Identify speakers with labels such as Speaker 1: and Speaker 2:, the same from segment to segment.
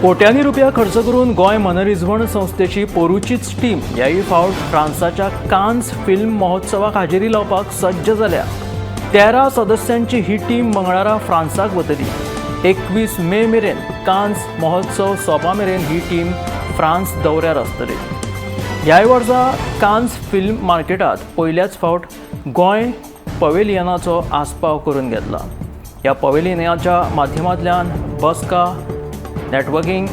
Speaker 1: कोट्यांनी रुपया खर्च करून गोंय मनरिजवण संस्थेची पोरूचीच टीम ह्याय फावट फ्रांसाच्या कान्स फिल्म महोत्सवाक हाजेरी लावपाक सज्ज जाल्या. 13 सदस्यांची ही टीम मंगळारा फ्रांसाक वतली. 21 मे मेरेन कान्स महोत्सव सोंपा मेरेन ही टीम फ्रांस दौऱ्यार आसतली. ह्याय वर्सा कान्स फिल्म मार्केटात पयल्याच फावट गोंय पवेलियनाचो आस्पाव करून घेतला. ह्या पवेलियनाच्या माध्यमांतल्यान बसका, नेटवर्किंग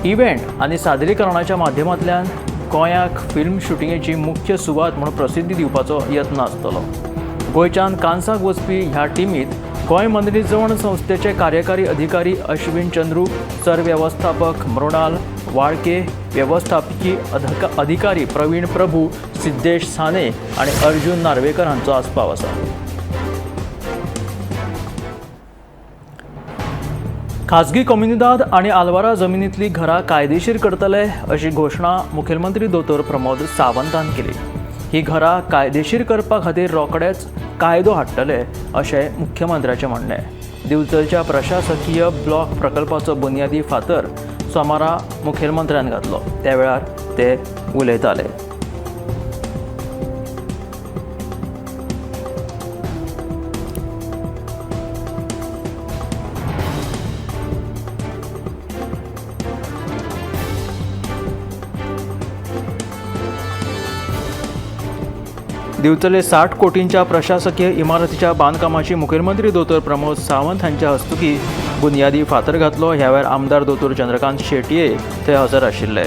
Speaker 1: इव्हेंट आनी सादरीकरणाच्या माध्यमांतल्यान गोंयाक फिल्म शुटिंगेची मुख्य सुवात म्हूण प्रसिद्धी दिवपाचो यत्न आसतलो. गोंयच्यान कान्साक वचपी ह्या टिमीत गोंय मनरिजवण संस्थेचे कार्यकारी अधिकारी अश्विन चंद्रू, सरवेवस्थापक मृणाल वाळके, वेवस्थापकी अधिकारी प्रवीण प्रभू, सिद्धेश साने आनी अर्जुन नार्वेकर हांचो आस्पाव आसा. खाजगी कोमुनिदाद आनी आलवारा जमिनींतली घरां कायदेशीर करतले अशी घोशणा मुखेलमंत्री दोतोर प्रमोद सावंतान केली. ही घरां कायदेशीर करपा खातीर रोखडेच कायदो हाडटले अशें मुख्यमंत्र्याचें म्हणणें. दिवचलच्या प्रशासकीय ब्लॉक प्रकल्पाचो बुन्यादी फातर सोमारा मुखेलमंत्र्यान घातलो. त्या वेळार ते उलयताले. दिवचले 60 कोटींच्या प्रशासकीय इमारतीच्या बांदकामाची मुखेलमंत्री दोतोर प्रमोद सावंत हांच्या हस्तुकी बुन्यादी फातर घातलो. ह्या वेळार आमदार दोतोर चंद्रकांत शेटये ते हजर आशिल्ले.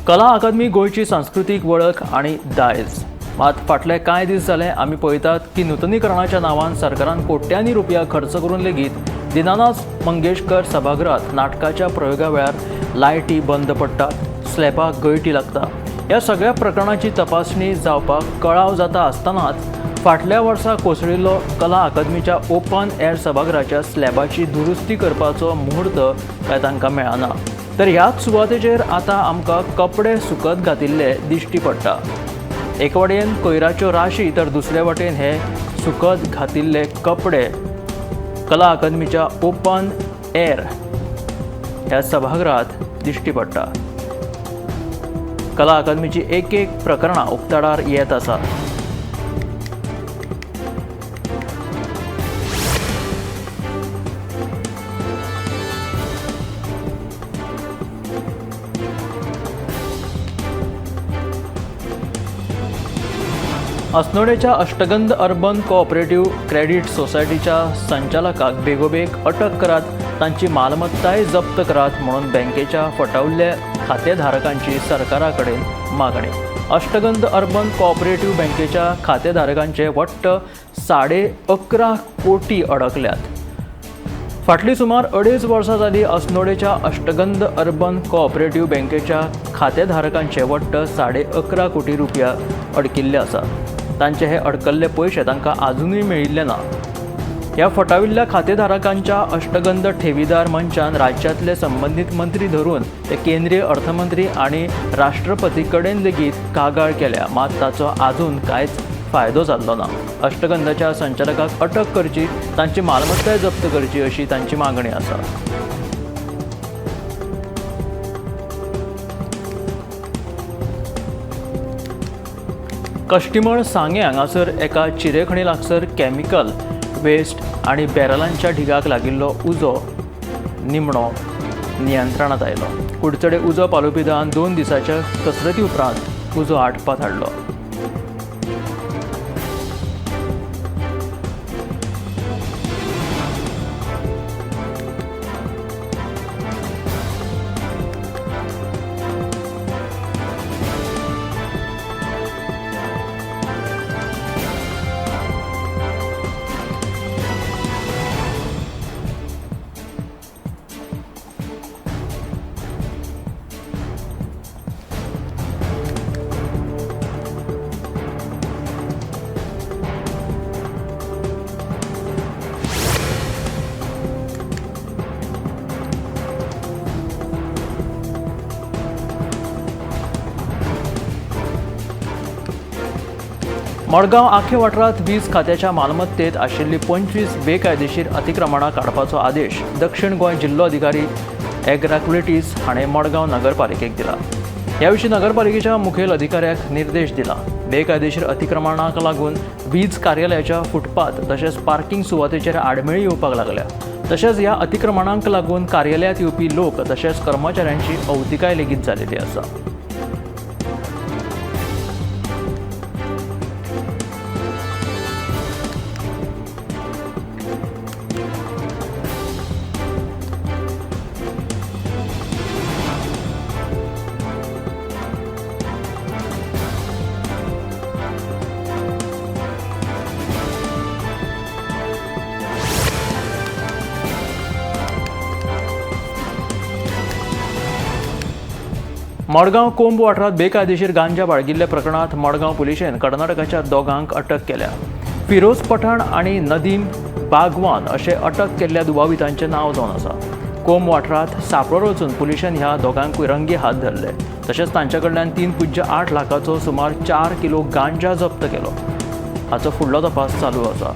Speaker 1: कला अकादमी गोंयची सांस्कृतीक वळख आनी दायज. मात फाटले कांय दीस जाले आमी पळयतात की नुतनीकरणाच्या नांवान सरकारान कोट्यांनी रुपया खर्च करून लेगीत दीनानाथ मंगेशकर सभागृहात नाटकाच्या प्रयोगा वेळार लायटी बंद पडटात, स्लॅबाक गळटी लागता. ह्या सगळ्या प्रकरणाची तपासणी जावपाक कळाव जाता आसतनाच फाटल्या वर्सा कोसळिल्लो कला अकादमीच्या ओपन एअर सभागृहाच्या स्लॅबाची दुरुस्ती करपाचो मुहूर्त काय तांकां मेळना. तर ह्याच सुवातेचेर आतां आमकां कपडे सुकत घातिल्ले दिश्टी पडटा. एक वटेन कोयराच्यो राशी तर दुसरे वटेन हे सुकत घातिल्ले कपडे कला अकादमीच्या ओपन एअर ह्या सभागृहात दिश्टी पडटा. कला अकादमीची एक एक प्रकरणां उक्ताडार येत आसात. अस्नोडेच्या अष्टगंध अर्बन कोऑपरेटिव्ह क्रेडीट सोसायटीच्या संचालकाक बेगोबेग अटक करात, तांची मालमत्ताय जप्त करात म्हणून बँकेच्या फटवल्ल्या खातेधारकांची सरकारा कडेन मागणी. अष्टगंध अर्बन कोऑपरेटिव्ह बँकेच्या खातेधारकांचे वट्ट 11.5 कोटी अडकल्यात. फाटली सुमार 2.5 वर्सां जाली अस्नोडेच्या अष्टगंध अर्बन कोऑपरेटिव्ह बँकेच्या खातेधारकांचे वट्ट 11.5 कोटी रुपया अडकिल्ले आसात. तांचे हे अडकल्ले पयशे तांकां आजुनूय मेळिल्ले ना. ह्या फटाविल्ल्या खातेधारकांच्या अष्टगंध ठेवीदार मंचान राज्यांतले संबंदीत मंत्री धरून ते केंद्रीय अर्थमंत्री आनी राष्ट्रपती कडेन लेगीत कागाळ केल्या, मात ताचो आजून कांयच फायदो जाल्लो ना. अष्टगंधाच्या संचालकाक अटक करची, तांची मालमत्ताय जप्त करची अशी तांची मागणी आसा. कश्टीमळ सांगें हांगासर एका चिरेखणी लागसर केमिकल वेस्ट आनी बॅरलांच्या ढिगाक लागिल्लो उजो निमणो नियंत्रणांत आयलो. कुडचडे उजो पालोवपी दळान 2 दिसांच्या कसरती उपरांत उजो आटपात हाडलो. मडगांव आखे वाठारांत वीज खात्याच्या मालमत्तेत आशिल्ली 25 बेकायदेशीर अतिक्रमणां काडपाचो आदेश दक्षिण गोंय जिल्लो अधिकारी एग्राक्लिटीस हाणें मडगांव नगरपालिकेक दिला. ह्या विशीं नगरपालिकेच्या मुखेल अधिकाऱ्याक निर्देश दिला. बेकायदेशीर अतिक्रमणाक लागून वीज कार्यालयाच्या फुटपाथ तशेंच पार्किंग सुवातेचेर आडमेळी येवपाक लागल्या. तशेंच ह्या अतिक्रमणांक लागून कार्यालयांत येवपी लोक तशेंच कर्मचाऱ्यांची अवतिकाय लेगीत जाल्ली आसा. मडगांव कोंब वाठारांत बेकायदेशीर गांजा बाळगिल्ल्या प्रकरणांत मडगांव पुलिशेन कर्नाटकाच्या दोगांक अटक केल्या. फिरोज पठाण आनी नदीम बागवान अशें अटक केल्ल्या दुबावितांचें नांव जावन आसा. कोंब वाठारांत सापळो रचून पुलिशेन ह्या दोगांकूय रंगे हात धरले. तशेंच तांचे कडल्यान 3.8 लाखाचो सुमार 4 किलो गांजा जप्त केलो. हाचो फुडलो तपास चालू आसा.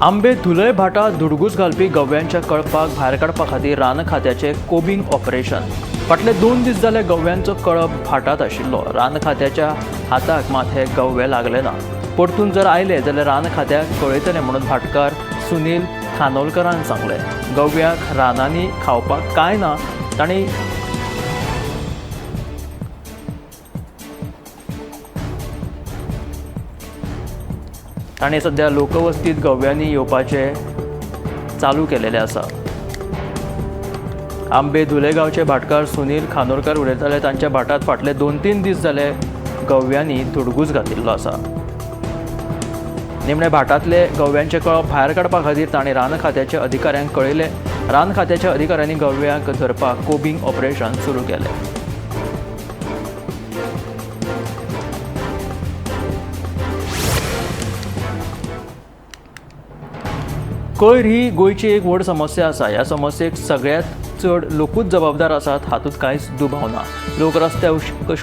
Speaker 1: आंबे धुलय भाटात धुडगूस घालपी गव्यांच्या कळपाक भायर काडपा खातीर रान खात्याचें कोबिंग ऑपरेशन. फाटले 2 दीस जाले गव्यांचो कळप भाटात आशिल्लो. रान खात्याच्या हाताक मात हे गव्वे लागले ना. परतून जर आयले जाल्यार रान खात्याक कळयतले म्हणून भाटकार सुनील खानोलकरान सांगलें. गव्याक रानांनी खावपाक कांय ना, तांणी सध्या लोकवस्तीत गव्यांनी येवपाचें चालू केलेलें आसा. आंबे धुले गांवचे भाटकार सुनील खानोलकर उलयताले. तांच्या भाटात फाटले 2-3 दीस जाले गव्यांनी धुडगूस घातिल्लो आसा. निमणे भाटांतले गव्यांचे कळप भायर काडपा खातीर तांणी रान खात्याच्या अधिकाऱ्यांक कळयलें. रान खात्याच्या अधिकाऱ्यांनी गव्यांक धरपाक कोबिंग ऑपरेशन सुरू केलें. कोयर ही गोंयची एक व्हड समस्या आसा. ह्या समस्येक सगळ्यांत चड लोकूच जबाबदार आसात हातूंत कांयच दुबाव ना. लोक रस्त्या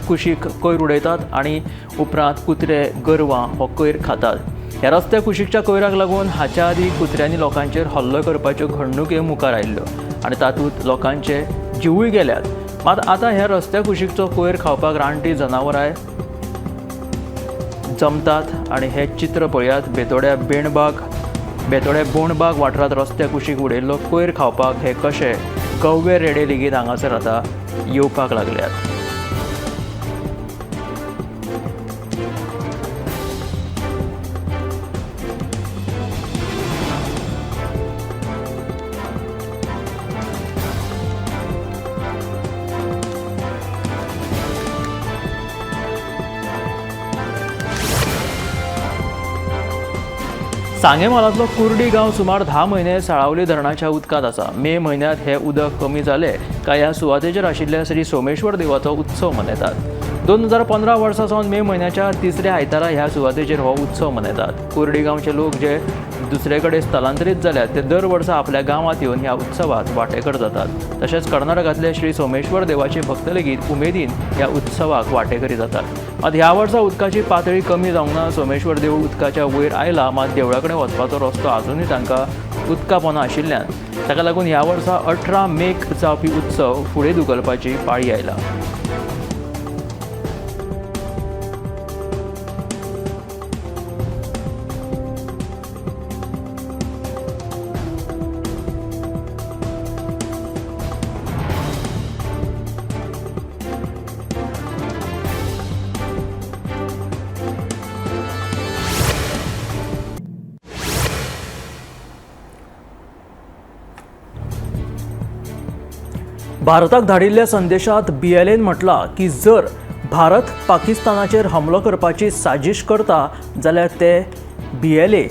Speaker 1: कुशीक कोयर उडयतात आनी उपरांत कुत्रे गोरवां हो कोयर खातात. ह्या रस्त्या कुशीकच्या कोयराक लागून हाच्या आदीं कुत्र्यांनी लोकांचेर हल्लो करपाच्यो घडणुक्यो मुखार आयिल्ल्यो आनी तातूंत लोकांचे जिवूय गेल्यात. मात आतां ह्या रस्त्या कुशीकचो कोयर खावपाक रानटी जनावरांय जमतात आनी हें चित्र पळयात. बेतोड्या बेतोड्या बोणबाग वाठारांत रस्त्या कुशीक उडयल्लो कोयर खावपाक हे कशे गव्वे रेडे लेगीत हांगासर आतां येवपाक लागल्यात. सांगें म्हालांतलो कुर्डी गांव सुमार 10 म्हयने साळावली धरणाच्या उदकांत आसा. मे म्हयन्यांत हें उदक कमी जालें काय ह्या सुवातेचेर आशिल्ल्या श्री सोमेश्वर देवाचो उत्सव मनयतात. 2015 वर्सा सावन मे म्हयन्याच्या तिसऱ्या आयतारा ह्या सुवातेचेर हो उत्सव मनयतात. कुर्डी गांवचे लोक जे दुसरे कडेन स्थलांतरीत जाल्यात ते दर वर्सा आपल्या गांवांत येवन ह्या उत्सवात वांटेकर जातात. तशेंच कर्नाटकांतले श्री सोमेश्वर देवाचे भक्त लेगीत उमेदीन ह्या उत्सवाक वांटेकरी जातात. मात ह्या वर्सा उदकाची पातळी कमी जावंक ना. सोमेश्वर देवूळ उदकाच्या वयर आयला, मात देवळा कडेन वचपाचो रस्तो आजुनूय तांकां उदका पोंदा आशिल्ल्यान ताका लागून ह्या वर्सा 18 मेक जावपी उत्सव फुडें धुकलपाची पाळी आयला. भारताक धाडिल्ल्या संदेशात बीएलएन म्हटलां की जर भारत पाकिस्तानाचेर हमलो करपाची साजिश करता जाल्यार ते बीएलए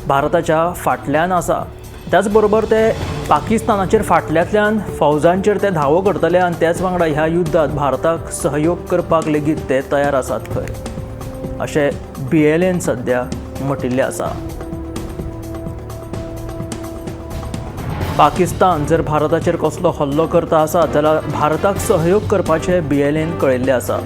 Speaker 1: भारताच्या फाटल्यान आसा। त्याचबरोबर ते पाकिस्तानाचेर फाटल्यांतल्यान फौजांचेर ते धावो करतले आनी त्याच वांगडा ह्या युद्धात भारताक सहयोग करपाक लेगीत ते तयार आसात खंय, अशें बीएलएन सद्या म्हटिल्लें आसा। पाकिस्तान जर भारताचेर कसलो हल्लो करता आसा जाल्यार भारताक सहयोग करपाचें बीएलएन कळयल्लें आसा।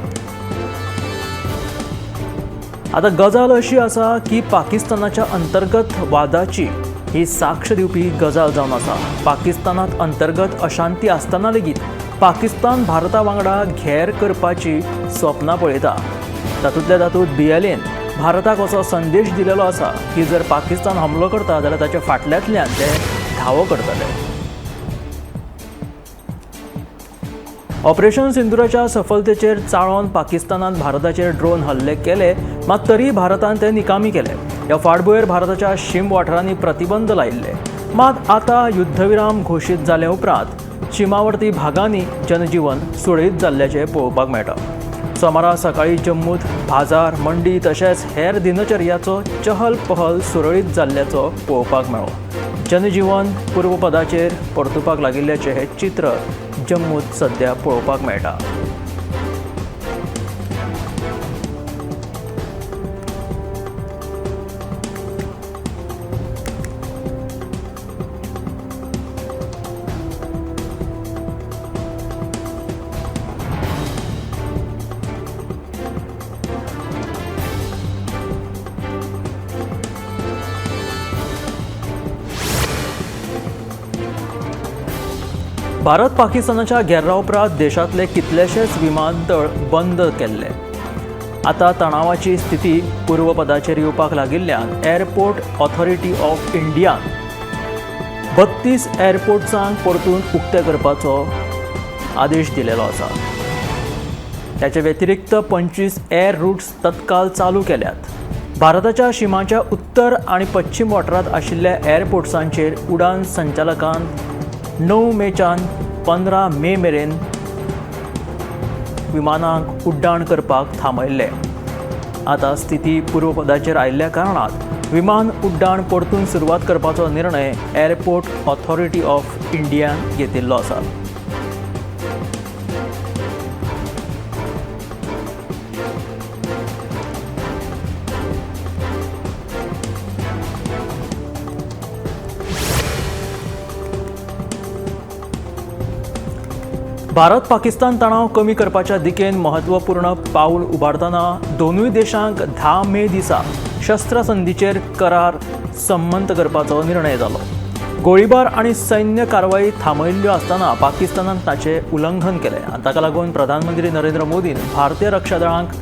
Speaker 1: आतां गजाल अशी आसा की पाकिस्तानाच्या अंतर्गत वादाची ही साक्ष दिवपी गजाल जावन आसा। पाकिस्तानात अंतर्गत अशांती आसतना लेगीत पाकिस्तान भारता वांगडा घेर करपाची स्वप्नां पळयता। तातूंतल्या तातूंत बीएलएन भारताक असो संदेश दिलेलो आसा की जर पाकिस्तान हमलो करता जाल्यार ताच्या फाटल्यांतल्यान ते धावो करतले। ऑपरेशन सिंदूराच्या सफलतेचेर चाळोवन पाकिस्तानान भारताचेर ड्रोन हल्ले केले, मात तरी भारतान ते निकामी केले। ह्या फाटभुंयेर भारताच्या शीम वाठारांनी प्रतिबंध लायिल्ले, मात आतां युद्धविराम घोशीत जाले उपरांत शिमावर्ती भागांनी जनजीवन सुरळीत जाल्ल्याचें पळोवपाक मेळटा। सोमारा सकाळीं जम्मूत बाजार, मंडी तशेंच हेर दिनचर्याचो चहल पहल सुरळीत जाल्ल्याचो पळोवपाक मेळ्ळो। जनजीवन पूर्वपदाचेर परतुपाक लागिल्ल्याचें हें चित्र जम्मूत सद्या पळोवपाक मेळटा। भारत पाकिस्तानाच्या घेरा उपरांत देशांतले कितलेशेच विमानतळ बंद केल्ले। आतां तणावाची स्थिती पूर्वपदाचेर येवपाक लागिल्ल्यान एअरपोर्ट ऑथॉरिटी ऑफ इंडियान 32 एअरपोर्ट्सांक परतून उक्ते करपाचो आदेश दिलेलो आसा। त्याचे व्यतिरिक्त 25 एअर रूट्स तत्काल चालू केल्यात। भारताच्या शिमाच्या उत्तर आनी पश्चिम वाठारांत आशिल्ल्या एअरपोर्ट्सांचेर उडान संचालकान 9 मेच्यान 15 मे मेरेन विमानांक उड्डाण करपाक थांबयल्लें। आतां स्थिती पूर्वपदाचेर आयिल्ल्या कारणान विमान उड्डाण परतून सुरवात करपाचो निर्णय एअरपोर्ट ऑथॉरिटी ऑफ इंडियान घेतिल्लो आसा। भारत पाकिस्तान तणाव कमी करपाच्या दिकेन महत्वपूर्ण पावल उबारतना दोनूय देशांक 10 मे दिसा शस्त्रसंधीचेर करार संमत करपाचो निर्णय जालो। गोळीबार आनी सैन्य कारवाई थांबयिल्ल्यो आसतना पाकिस्तानान ताचें उल्लंघन केलें आनी ताका लागून प्रधानमंत्री नरेंद्र मोदीन भारतीय रक्षा दळांक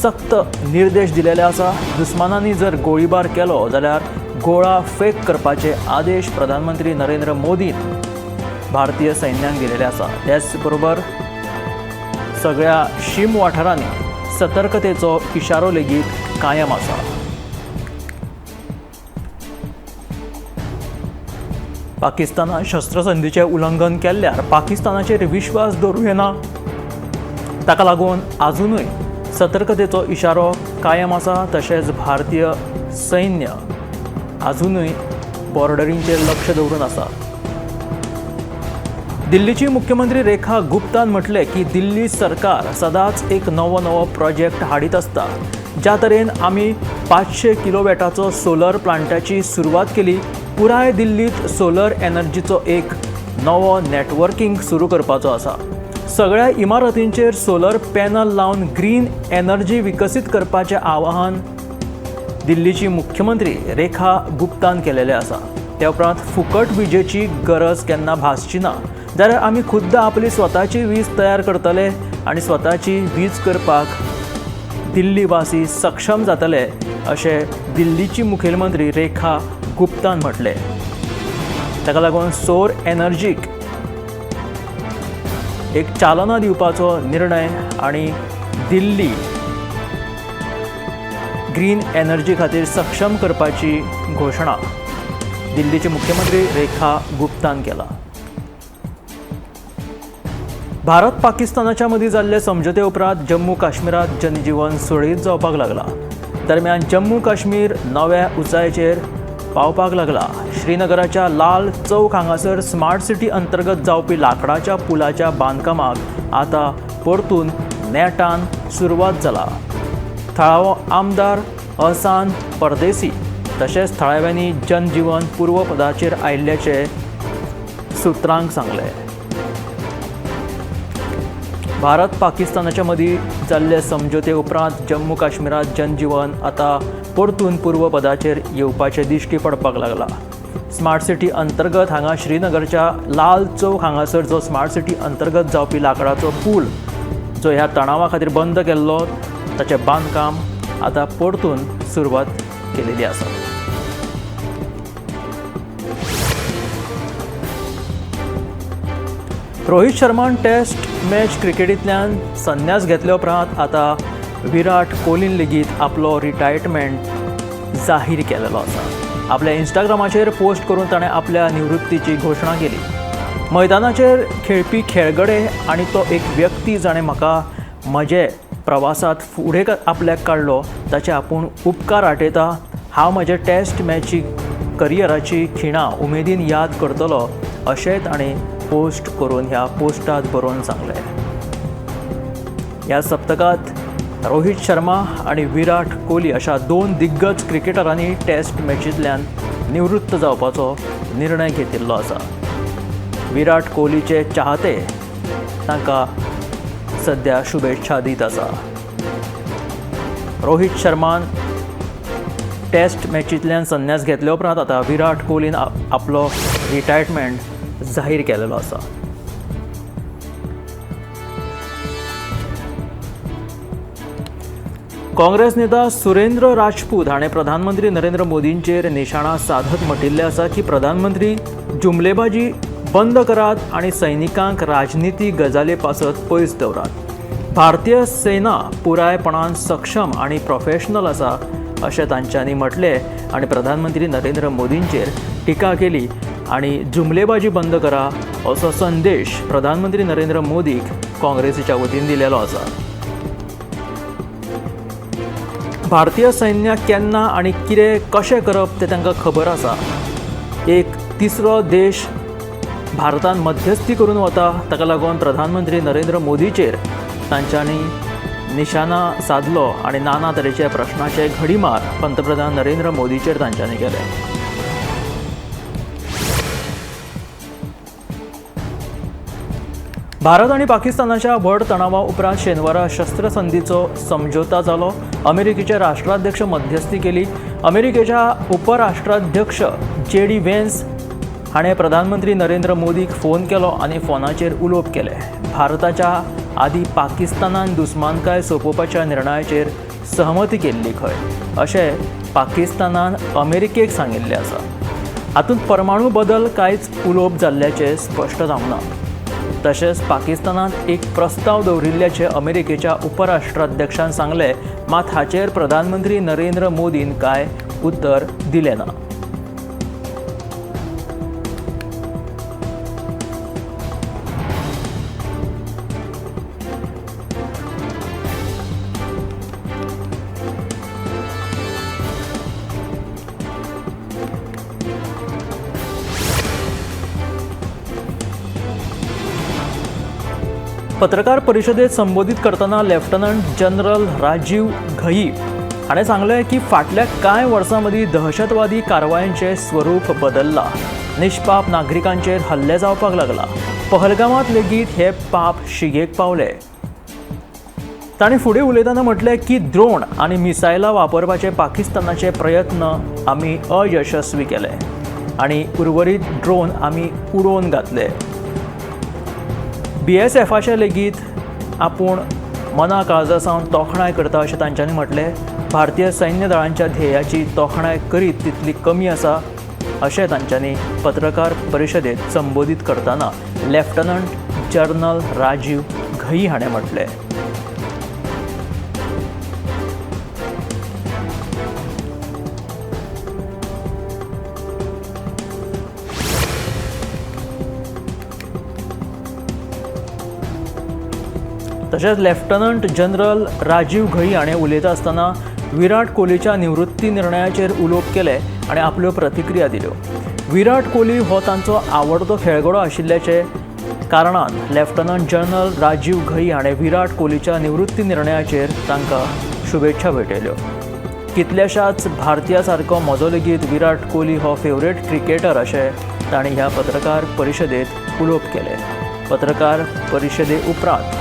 Speaker 1: सक्त निर्देश दिलेले आसा। दुस्मानांनी जर गोळीबार केलो जाल्यार गोळा फेक करपाचे आदेश प्रधानमंत्री नरेंद्र मोदीन भारतीय सैन्याक दिलेले आसा। त्याच बरोबर सगळ्या शीम वाठारांनी सतर्कतेचो इशारो लेगीत कायम आसा। पाकिस्तानान शस्त्रसंधीचें उल्लंघन केल्यार पाकिस्तानाचेर विश्वास दवरूं येना, ताका लागून आजुनूय सतर्कतेचो इशारो कायम आसा। तशेंच भारतीय सैन्य आजुनूय बॉर्डरींचेर लक्ष दवरून आसा। दिल्लीची मुख्यमंत्री रेखा गुप्तान म्हटलें की दिल्ली सरकार सदांच एक नवो नवो प्रोजेक्ट हाडीत आसता। ज्या तरेन आमी 500 किलोवॅटाचो सोलर प्लांटाची सुरवात केली, पुराय दिल्लीत सोलर एनर्जीचो एक नवो नेटवर्किंग सुरू करपाचो आसा। सगळ्या इमारतींचेर सोलर पॅनल लावन ग्रीन एनर्जी विकसीत करपाचें आवाहन दिल्लीची मुख्यमंत्री रेखा गुप्तान केलेलें आसा। त्या उपरांत फुकट विजेची गरज केन्ना भासची ना जाल्यार आमी खुद्द आपली स्वताची वीज तयार करतले आनी स्वताची वीज करपाक दिल्लीवासी सक्षम जातले अशें दिल्लीची मुखेलमंत्री रेखा गुप्तान म्हटलें। ताका लागून सोर एनर्जीक एक चालना दिवपाचो निर्णय आनी दिल्ली ग्रीन एनर्जी खातीर सक्षम करपाची घोशणा दिल्लीचे मुख्यमंत्री रेखा गुप्तान केला। भारत पाकिस्तानाच्या मदीं जाल्ले समझोते उपरांत जम्मू काश्मीरात जनजीवन सुरळीत जावपाक लागला. दरम्यान जम्मू काश्मीर नव्या उंचायेचेर पावपाक लागला. श्रीनगराच्या लाल चौक हांगासर स्मार्ट सिटी अंतर्गत जावपी लाकडाच्या पुलाच्या बांदकामाक आतां परतून नेटान सुरवात जाला. थळावो आमदार अहसान परदेसी तशेंच थळाव्यांनी जनजीवन पूर्वपदाचेर आयिल्ल्याचें सुत्रांक सांगलें. भारत पाकिस्तानाच्या मदीं जाल्ले समझोते उपरांत जम्मू काश्मीरात जनजीवन आतां परतून पूर्वपदाचेर येवपाचें दिश्टी पडपाक लागला. स्मार्ट सिटी अंतर्गत हांगा श्रीनगरच्या लाल चौक हांगासर जो स्मार्ट सिटी अंतर्गत जावपी लाकडाचो पूल जो ह्या तणावा खातीर बंद केल्लो ताचें बांदकाम आतां परतून सुरवात केलेली आसा. रोहित शर्मान टेस्ट मॅच क्रिकेटींतल्यान संन्यास घेतल्या उपरांत आतां विराट कोहलीन लेगीत आपलो रिटायरमेंट जाहीर केलेलो आसा. आपल्या इंस्टाग्रामाचेर पोस्ट करून ताणें आपल्या निवृत्तीची घोशणा केली. मैदानाचेर खेळपी खेळगडे आनी तो एक व्यक्ती जाणें म्हाका म्हजे प्रवासात फुडें आपल्याक काडलो ताचे आपूण उपकार आठयता. हांव म्हजे टेस्ट मॅची करियराची खिणां उमेदीन याद करतलो अशें ताणें पोस्ट करून ह्या पोस्टात बरोवन सांगलें. ह्या सप्तकांत रोहित शर्मा आनी विराट कोहली अशा दोन दिग्गज क्रिकेटरांनी टेस्ट मॅचींतल्यान निवृत्त जावपाचो निर्णय घेतिल्लो आसा. विराट कोहलीचे चाहते तांकां सद्या शुभेच्छा दीत आसा. रोहित शर्मान टेस्ट मॅचींतल्यान संन्यास घेतल्या उपरांत आतां विराट कोहलीन आपलो रिटायरमेंट जाहीर केलेलो आसा. काँग्रेस नेता सुरेंद्र राजपूत हाणें प्रधानमंत्री नरेंद्र मोदींचेर निशाणा साधत म्हटिल्लें आसा की प्रधानमंत्री जुमलेबाजी बंद करात आनी सैनिकांक राजनितीक गजाली पासत पयस दवरात. भारतीय सेना पुरायपणान सक्षम आनी प्रोफेशनल आसा अशें तांच्यांनी म्हटलें आनी प्रधानमंत्री नरेंद्र मोदींचेर टिका केली आनी जुमलेबाजी बंद करा असो संदेश प्रधानमंत्री नरेंद्र मोदीक काँग्रेसीच्या वतीन दिलेलो आसा. भारतीय सैन्याक केन्ना आनी कितें कशें करप तें तांकां खबर आसा. एक तिसरो देश भारतान मध्यस्थी करून वता ताका लागून प्रधानमंत्री नरेंद्र मोदीचेर तांच्यांनी निशाना साधलो आनी नाना तरेच्या प्रश्नाचे घडीमार पंतप्रधान नरेंद्र मोदीचेर तांच्यांनी केले. भारत आनी पाकिस्तानाच्या व्हड तणावा उपरांत शेनवारा शस्त्रसंधीचो समझोता जालो. अमेरिकेचे राष्ट्राध्यक्ष मध्यस्थी केली. अमेरिकेच्या उपराष्ट्राध्यक्ष जे डी वेन्स हाणें प्रधानमंत्री नरेंद्र मोदीक फोन केलो आनी फोनाचेर उलोवप केलें. भारताच्या आदी पाकिस्तानान दुस्मानकाय सोंपोवपाच्या निर्णयाचेर सहमती केल्ली खंय अशें पाकिस्तानान अमेरिकेक सांगिल्लें आसा. हातूंत परमाणू बदल कांयच उलोवप जाल्ल्याचें स्पश्ट जावंक ना. तशेंच पाकिस्तानान एक प्रस्ताव दवरिल्ल्याचें अमेरिकेच्या उपराष्ट्राध्यक्षान सांगलें, मात हाचेर प्रधानमंत्री नरेंद्र मोदीन कांय उत्तर दिलें ना. पत्रकार परिशदेत संबोधित करतना लेफ्टनंट जनरल राजीव घई हाणें सांगलें की फाटल्या कांय वर्सां मदीं दहशतवादी कारवायांचें स्वरूप बदल्लां. निष्पाप नागरिकांचेर हल्ले जावपाक लागला. पहलगामांत लेगीत हे पाप शिगेक पावले. तांणी फुडें उलयतना म्हटलें की ड्रोन आनी मिसायलां वापरपाचे पाकिस्तानाचे प्रयत्न आमी अयशस्वी केले आनी उर्वरीत ड्रोन आमी उडोवन घातले. बीएसएफाचे लेगीत आपूण मना काळजा सावन तोखणाय करता अशें तांच्यांनी म्हटलें. भारतीय सैन्य दळांच्या ध्येयाची तोखणाय करीत तितली कमी आसा अशें तांच्यांनी पत्रकार परिशदेत संबोधीत करतना लेफ्टनंट जनरल राजीव घई हाणें म्हटलें. तशेंच लेफ्टनंट जनरल राजीव घई हाणें उलयता आसतना विराट कोहलीच्या निवृत्ती निर्णयाचेर उलोवप केलें आनी आपल्यो प्रतिक्रिया दिल्यो. विराट कोहली हो तांचो आवडतो खेळगडो आशिल्ल्याचे कारणान लेफ्टनंट जनरल राजीव घई हाणें विराट कोहलीच्या निवृत्ती निर्णयाचेर तांकां शुभेच्छा भेटयल्यो. कितल्याशाच भारतीया सारको म्हजो लेगीत विराट कोहली हो फेवरेट क्रिकेटर अशें तांणी ह्या पत्रकार परिशदेंत उलोवप केलें. पत्रकार परिशदे उपरांत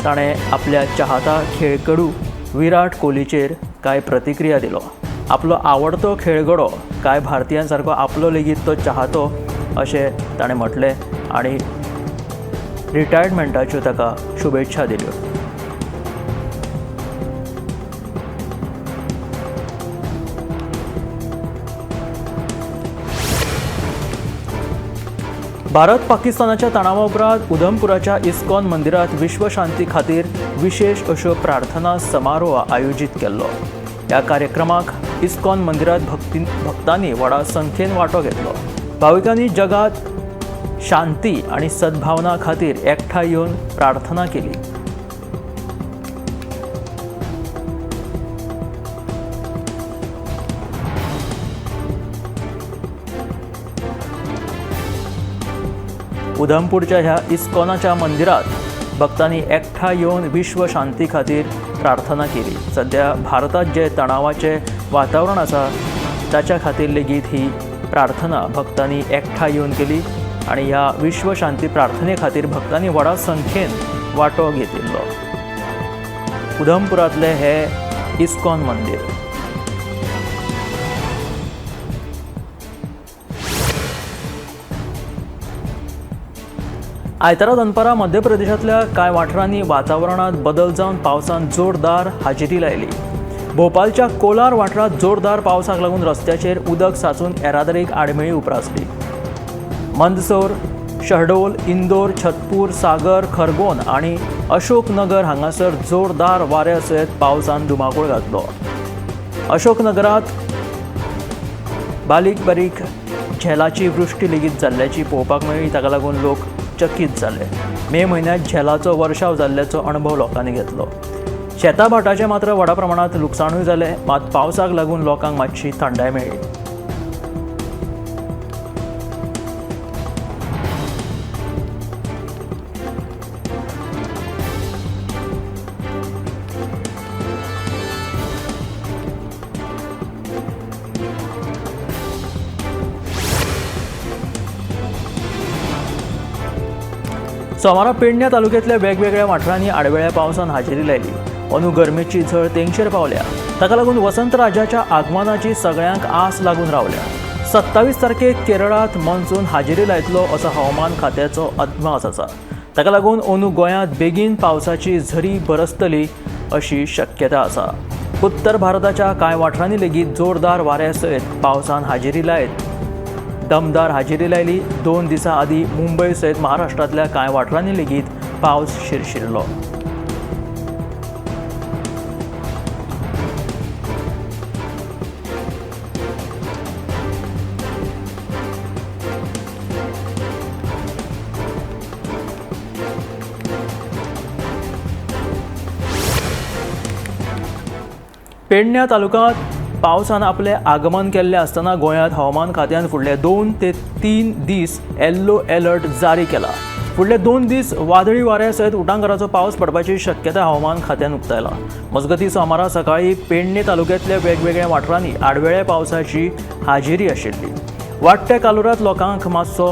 Speaker 1: ताणें आपल्या चाहता खेळगडू विराट कोहलीचेर कांय प्रतिक्रिया दिलो. आपलो आवडतो खेळगडो कांय भारतीयां सारको आपलो लेगीत तो चाहतो अशें ताणें म्हटलें आनी रिटायरमेंटाच्यो ताका शुभेच्छा दिल्यो. भारत पाकिस्तानाच्या तणावा उपरांत उधमपुराच्या इस्कॉन मंदिरात विश्वशांती खातीर विशेष अश्यो प्रार्थना समारोह आयोजीत केल्लो. ह्या कार्यक्रमाक इस्कॉन मंदिरात भक्तांनी व्हडा संख्येन वांटो घेतलो. भाविकांनी जगात शांती आनी सद्भावना खातीर एकठांय येवन प्रार्थना केली. उधमपूरच्या ह्या इस्कॉनाच्या मंदिरात भक्तांनी एकठांय येवन विश्व शांती खातीर प्रार्थना केली. सध्या भारतात जे तणावाचे वातावरण आसा ताच्या खातीर लेगीत ही प्रार्थना भक्तांनी एकठांय येवन केली आनी ह्या विश्व शांती प्रार्थने खातीर भक्तांनी व्हडा संख्येन वांटो घेतिल्लो. उधमपुरांतलें हें इस्कॉन मंदीर. आयतारा दनपारा मध्य प्रदेशांतल्या कांय वाठारांनी वातावरणांत बदल जावन पावसान जोरदार हाजेरी लायली. भोपालच्या कोलार वाठारांत जोरदार पावसाक लागून रस्त्याचेर उदक साचून येरादारीक आडमेळी उप्रासली. मंदसौर, शहडोल, इंदोर, छतपूर, सागर, खरगोन आनी अशोकनगर हांगासर जोरदार वाऱ्या सयत पावसान धुमाकूळ घातलो. अशोकनगरांत बारीक बारीक झेलाची वृश्टी लेगीत जाल्ल्याची पळोवपाक मेळ्ळी. ताका लागून लोक चकीत जाले. मे म्हयन्यांत झेलाचो वर्षाव जाल्ल्याचो अणभव लोकांनी घेतलो. शेता भाटाचें मात्र व्हडा प्रमाणांत लुकसाणूय जालें, मात पावसाक लागून लोकांक मातशी थंडाय मेळ्ळी. सोमारा पेडण्या तालुक्यांतल्या वेगवेगळ्या वाठारांनी आडवेळ्या पावसान हाजेरी लायली. अंदू गरमेची झळ तेंगशेर पावल्या. ताका लागून वसंत राजाच्या आगमनाची सगळ्यांक आस लागून रावल्या. 27 तारखेक केरळांत मॉन्सून हाजेरी लायतलो असो हवामान खात्याचो अदमास आसा. ताका लागून अंदू गोंयांत बेगीन पावसाची झरी बरसतली अशी शक्यता आसा. उत्तर भारताच्या कांय वाठारांनी लेगीत जोरदार वाऱ्या सयत पावसान हाजेरी लायत दमदार हाजेरी लायली. 2 दिसां आदीं मुंबय सयत महाराष्ट्रांतल्या कांय वाठारांनी लेगीत पावस शिरशिरलो. पेडण्या तालुक्यांत पावसान आपलें आगमन केल्लें आसतना गोंयांत हवामान खात्यान फुडले 2 ते 3 दीस येल्लो अलर्ट जारी केला. फुडले 2 दीस वादळी वाऱ्या सयत उटांगाराचो पावस पडपाची शक्यता हवामान खात्यान उक्तायला. मजगतीं सोमारा सकाळीं पेडणे तालुक्यांतल्या वेगवेगळ्या वाठारांनी आडवेळ्या पावसाची हाजेरी आशिल्ली. वाडट्या कालोरांत लोकांक मातसो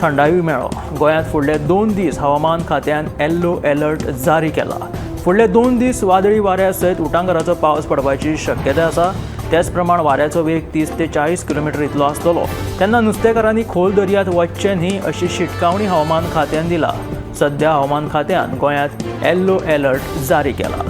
Speaker 1: थंडायूय मेळ्ळो. गोंयांत फुडले 2 दीस हवामान खात्यान येल्लो अलर्ट जारी केला. फुडले 2 दीस वादळी वाऱ्या सयत उटांगाराचो पावस पडपाची शक्यता आसा. त्याच प्रमाण वाऱ्याचो वेग 30 ते 40 किलोमिटर इतलो आसतलो. तेन्ना नुस्तेकारांनी खोल दर्यांत वचचें न्ही अशी शिटकावणी हवामान खात्यान दिला. सध्या हवामान खात्यान गोंयांत येल्लो अलर्ट जारी केला.